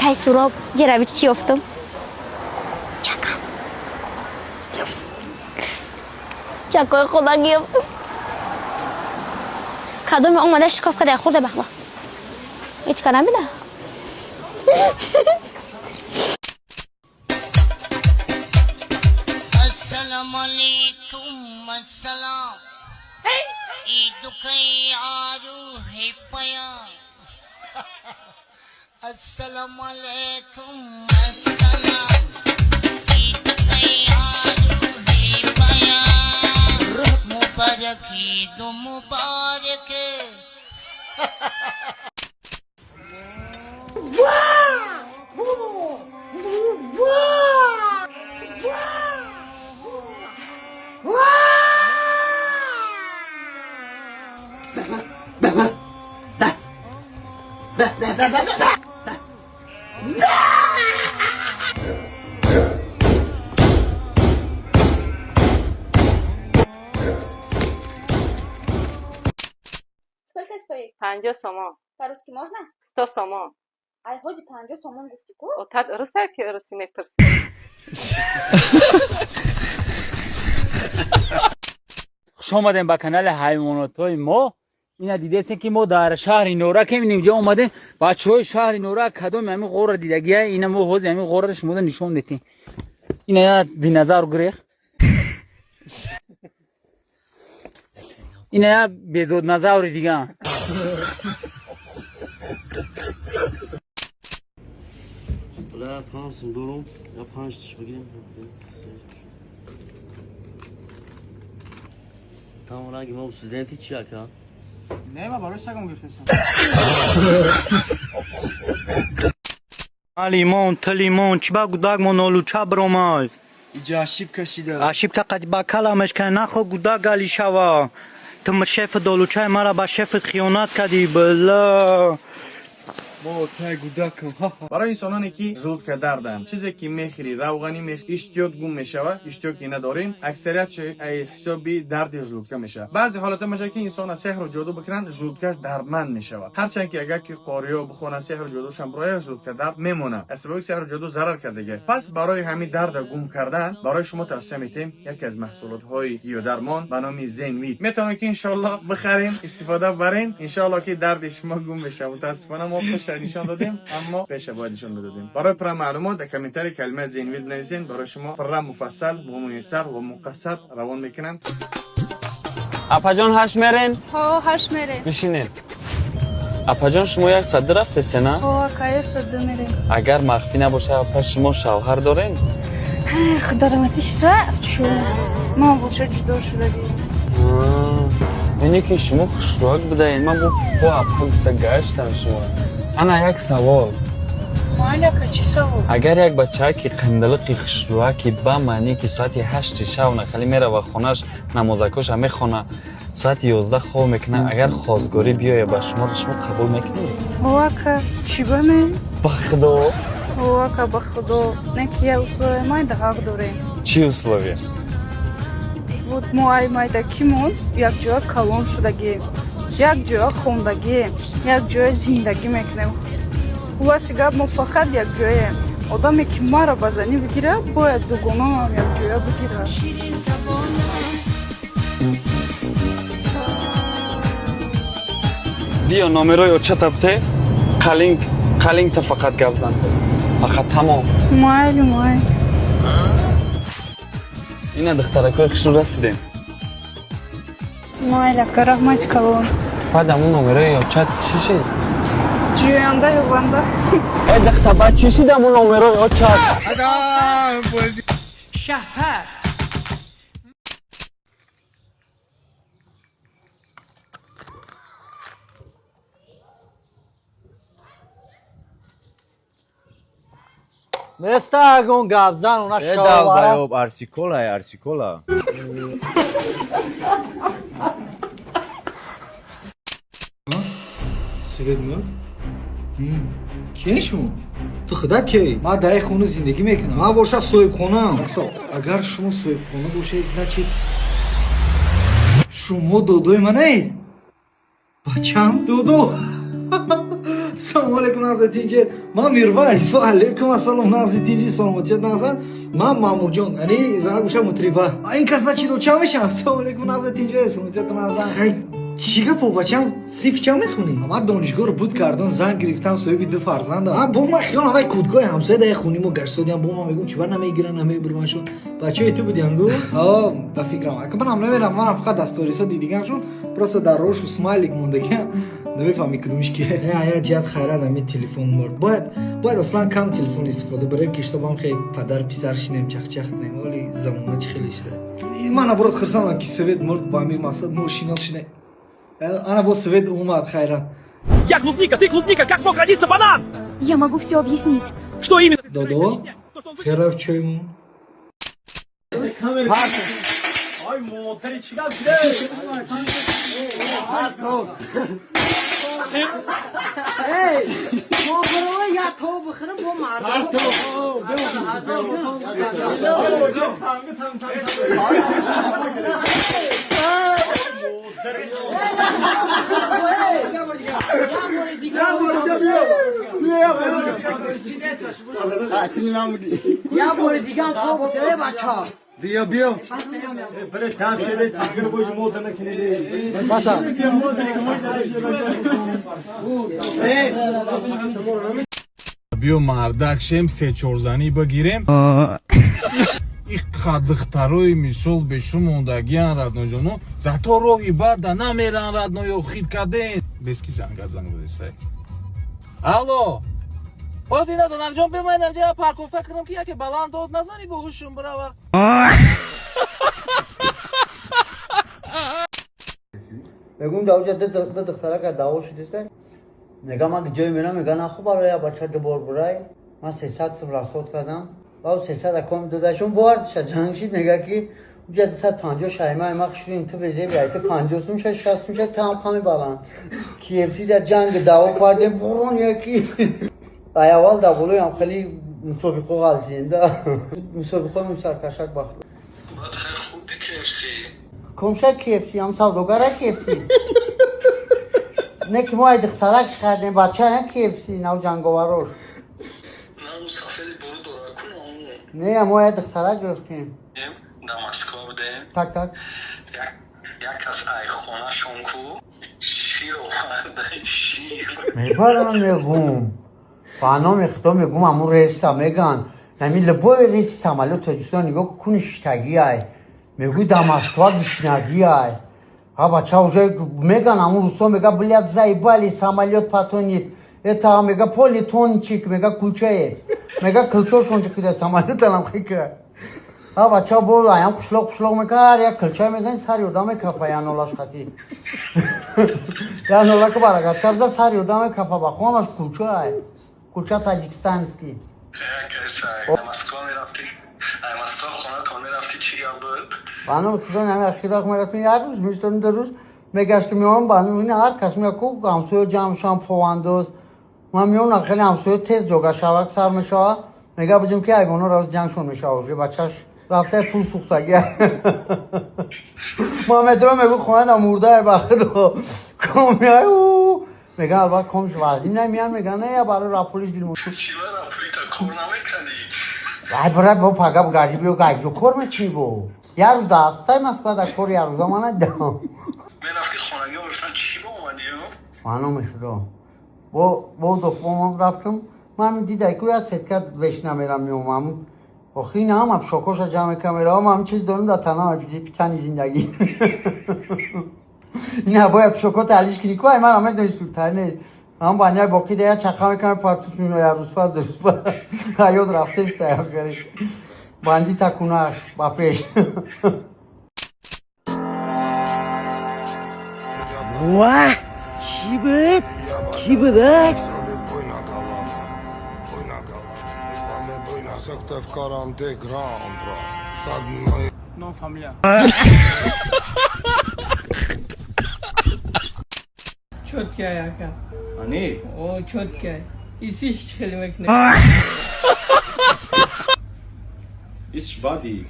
Тай суроб ҷарави чӣ ёфтум? Чака. Чакои худагӣ ёфтум. Кадоме омада шикоф када хӯрда бахла. Ҳеҷ ка набина. Ассалому алайкум, ассалом. Ид рӯҳи паём. Ассалому алайкум, ассалом. Ид рӯҳи паём. Муборак, Ид муборак. Сколько стоит? 50 сомон. По-русски можно? 100 сомон. Ай, ҳози 50 сомон гуфтӣ ку? Отат русая ки русӣ мепурсӣ? Хуш омадем ба канали ҳайвонотҳои мо. Ина дидестем, ки мо дар шаҳри Норакем. Инҷа омадем. Бачаҳои шаҳри Норак, кадоми ҳамин ғорра дидагия? Ина мо ҳозир ҳамин ғорра шумода нишон медиҳем. Ина я динозавр гурех, ина я безоднозаври дига. Бля, 5 сум дорум, я панҷ тиш бигирем. Ду, се, чор. Там ранги мо студенти чи, ака? Не, ма барои сагам гирифтесам. Лимон, ты лимон, чӣ ба гудак мо нолуча биромад? Иҷа ошибка шида. Ошибка қади ба каламеш ка нахо гудак гали шава. Ту шефи долучаи мара ба шефит хиёнат кардӣ, била. Мо тай гудакам. Барои инсононе ки желудка дарданд, чизе ки мехӯрӣ, равғанӣ мехӯрӣ, иштиёт гум мешавад, иштиёт ки надорем, аксарият ай ҳисоби дарди желудка мешавад. Баъзе ҳолатҳо мешавад, ки инсон аз сеҳру ҷоду бикунанд, желудкаш дардманд мешавад. Ҳарчанд ки агар ки қориё бихонад, сеҳру ҷодушам бирояд, желудка дард мемонад, аз сабаби сеҳру ҷоду зарар кардага. Пас барои ҳамин дарда гум кардан барои шумо тавсия метиҳем яке аз маҳсулотҳои гиёдармон ба номи Зенвит. Метавонед ки иншоалло бихарем, истифода барем, иншоалло ки дарди шумо гум мешавад. Мутаассифона, мо пеша нишон додем, аммо пеша бояд нишон медодем. Барои пурра маълумот дар комментарий калимаи Зенвит бинависен, барои шумо пурра, муфассал ва муяссар ва муқассар равон мекунанд. Апаҷон, ҳашт мерен? Ҳо, ҳашт мерем. Бишинед, апаҷон. Шумо як садда рафтесе, на? Ҳо, ака, як садда мерем. Агар махфӣ набошад, апа, шумо шавҳар дорен? Худо раҳматиш, рафт шу. Мо боша ҷудо шудагӣ. Яъне ки шумо хушрӯяк будаед. Ман бо апа гуфта гаштам шумо. Ана як савол. Майли, ака, чӣ савол? Агар як бачаки қандилиқи хушрӯяки, ба маъне ки соати 8-и шав нақали мерава хонааш, намозакоша мехона, соати 11 хоб мекунад, агар хозгорӣ биёяд ба шумо, шумо қабул мекунед? Ҳо, ака, чӣ ба ме? Ба худо? Ҳо, ака, ба худо. Не ки як условия майда ҳақ дорем. Чӣ условия? Вот мо ай майдакимон якҷоя калон шудагием, якҷоя хондагием, якҷоя зиндагӣ мекунем. Хулоси гап, мо фақат якҷояем. Одаме ки маро ба занӣ бигирад, бояд дугонамам якҷоя бигирад. Биё, номерои очатабте, қалинг қалингта, фақат гап занте, фақат, тамом. Майли, майли. Ина, духтаракои хушрӯ, расидем. Майли, ака, раҳмати калон. Баъд амун номерои очат чӣ шид? Ҷӯянда ёванда. Э, духта, баъд чӣ шид амун номерои очат? Шаҳпар. Неста ягон гапзан она. Э, долбоёб, арсикола, арсикола. Свет мурд? Кие шумо? Ту худат кей? Ман дар хона зиндагӣ мекунам. Ман бошад соҳибхонаам. Агар шумо соҳибхона бошед, значит, шумо додои манаед? Бачам, додо. Салому алейкум, нағзи, тинҷи? Ман Мирвайс. Ва алейкум ассалом, нағзи, тинҷи, саломатият, нағзан. Ман Маъмурҷон, ани занак боша мутриба. Ин кас начидо чанд мешавам? Салому алейкум, нағзи, тинҷи, саломатият, нағзан. Хай, чӣ гапо, бачам, синф чанд мехонӣ? Ман донишгоҳро буд кардам, зан гирифтам, соҳиби ду фарзандам. Ман бо ман хиёлам вай кудгоҳи ҳамсоя дар хони мо гаштсодиям, бо ман мегӯм, чиба намегиран, намебурваншон. Бачаҳои ту будиангу? О, ба фикрам. Ака манам намерам, манам фақат дасторисо дидиганшон, просто дар рошу смайлик мондагиам. Намефаҳми кудумиш ки. Не, ая ҷиҳат хайрат ами телефон мурд. Бояд аслан кам телефон истифода барем, ки штобам хел падар писар шинем, чахчах кунем. Вале замона чӣ хеле шуда. Ман наоборот хурсандам, ки свет мурд, ба ҳамин мақсад мо шинос шинем. Ана бо свет омад, хайрат. Я клубника, ты клубника, как мог родиться банан? Я могу все объяснить. Что именно? Додо, хераф чоймон. Ай, модари, чӣ гап? Я то бихӯрам бо мардум. Я бори дигар то бутае бача. Биё, биё. Биё, мардак шем, се-чорзанӣ бигирем. Иқа духтарои мисол бешу мондагиян, родноҷоно, зато роҳи бада намеран, родноё, хит карден. Бески зангат занг задистай. Алло, боз ина занакҷон, бимайнам ҷа парковка кунам, ки яке баланд дод назанӣ, бо ҳушум бирава. Мегӯм, дар оҷа ду духтарака даъво шудиста. Мегам, ман ҷое мерам, мега наху барои я бача дубор бурай. Ман 300 сум расход кардам. Баъд 300 аком додашон, бовардиша ҷанг шид, мега ки уҷа 250 шайма ма хушрим, ту безеби ай, ту 50 сум ша, 60 сум ша, ту ҳам қами баланд. KFC дар ҷанг даъво кардем, бурон яки. Ай аввал дар болоям хеле мусобиқо ғалтидем да. Мусобиқои мусаркашак бахт. Комша KFC, ҳам савдогара KFC. Не ки мо ай духтаракш кардем, бача KFC нав ҷанговарош. Не, мо ай духтарак гирифтем. Дар Москва будем. Так, так. Як кас ай хонашон ку шир оварда, шир. Мебарам, мегум. Ба номи Худо мегум, аму реста меган. Нами любой рейси самолёт Тоҷикистон нигоҳ куни, шиштагӣ ай. Мегӯй, дар Москва гишнагӣ ай. А бача уже меган, аму русо мега, блядь, заебали, самолёт потонет. Это мега политончик, мега кулчаец. Мега кулчошон чиқида самолёт алам хика. А бача бо аям қишлоқ қишлоқ мега, ҳар як кулча мезани, сари одам мекафа, я нолаш хати. Я нола ки баракат кабза, сари одам мекафа, ба хонаш кулча ай. Кулча таҷикистанский. Дар Москва мерафтӣ, ай Москва хонатон мерафтӣ, чӣ гап буд? Ба номи Худо, нами ахирақ мерафтем, як рӯз мештонем, ду рӯз мегаштем, меомам, ба номи ҳар кас меяд ку, ҳамсоя ҷамъ шавам, повандоз. Ман меомам, хеле ҳамсоя тез ҷога шавак сар мешава. Мега буҷем ки айвоно роз ҷангшон мешава, уже бачаш рафта пул сӯхтагӣ. Ман метро мегӯ, хона да мурда ба Худо. Ком меай, у мега албат комш вазин намеян, мега не, я барои рапулиш дилмо. Чӣ ба рапулита кор намекардӣ? Ай бара бо пага гарди биё, гайҷо кор мекунӣ бо. Як рӯз дастай Москва дар кор, як рӯза ман надидам. Мерафтӣ хонагиҳо мегуфтанд, чӣ ба омадӣ? Ба номи Худо. Бо дофомам рафтам. Ман дидай ку я сетка веш намерам, меомам. Охи ина ҳама пшокоша ҷамъ мекунам, меравам, ҳам чиз дорем дар танам, питани зиндагӣ. Ина бояд пшокота алиш кунӣ ку, ай мара медонӣ, султани нест. Ҳам баняк боқӣ да я чақа мекунам, партуф мино, як рӯз пас, ду рӯз пас. Ҳаёт рафтеста, охири. Банди такунаш ба пеш. Ва, чӣ буд, чӣ будак? Ном, фамилия? Чёткая ака. Ани? О, чёткая. Исиш чӣ хеле мекунед? Исш бади.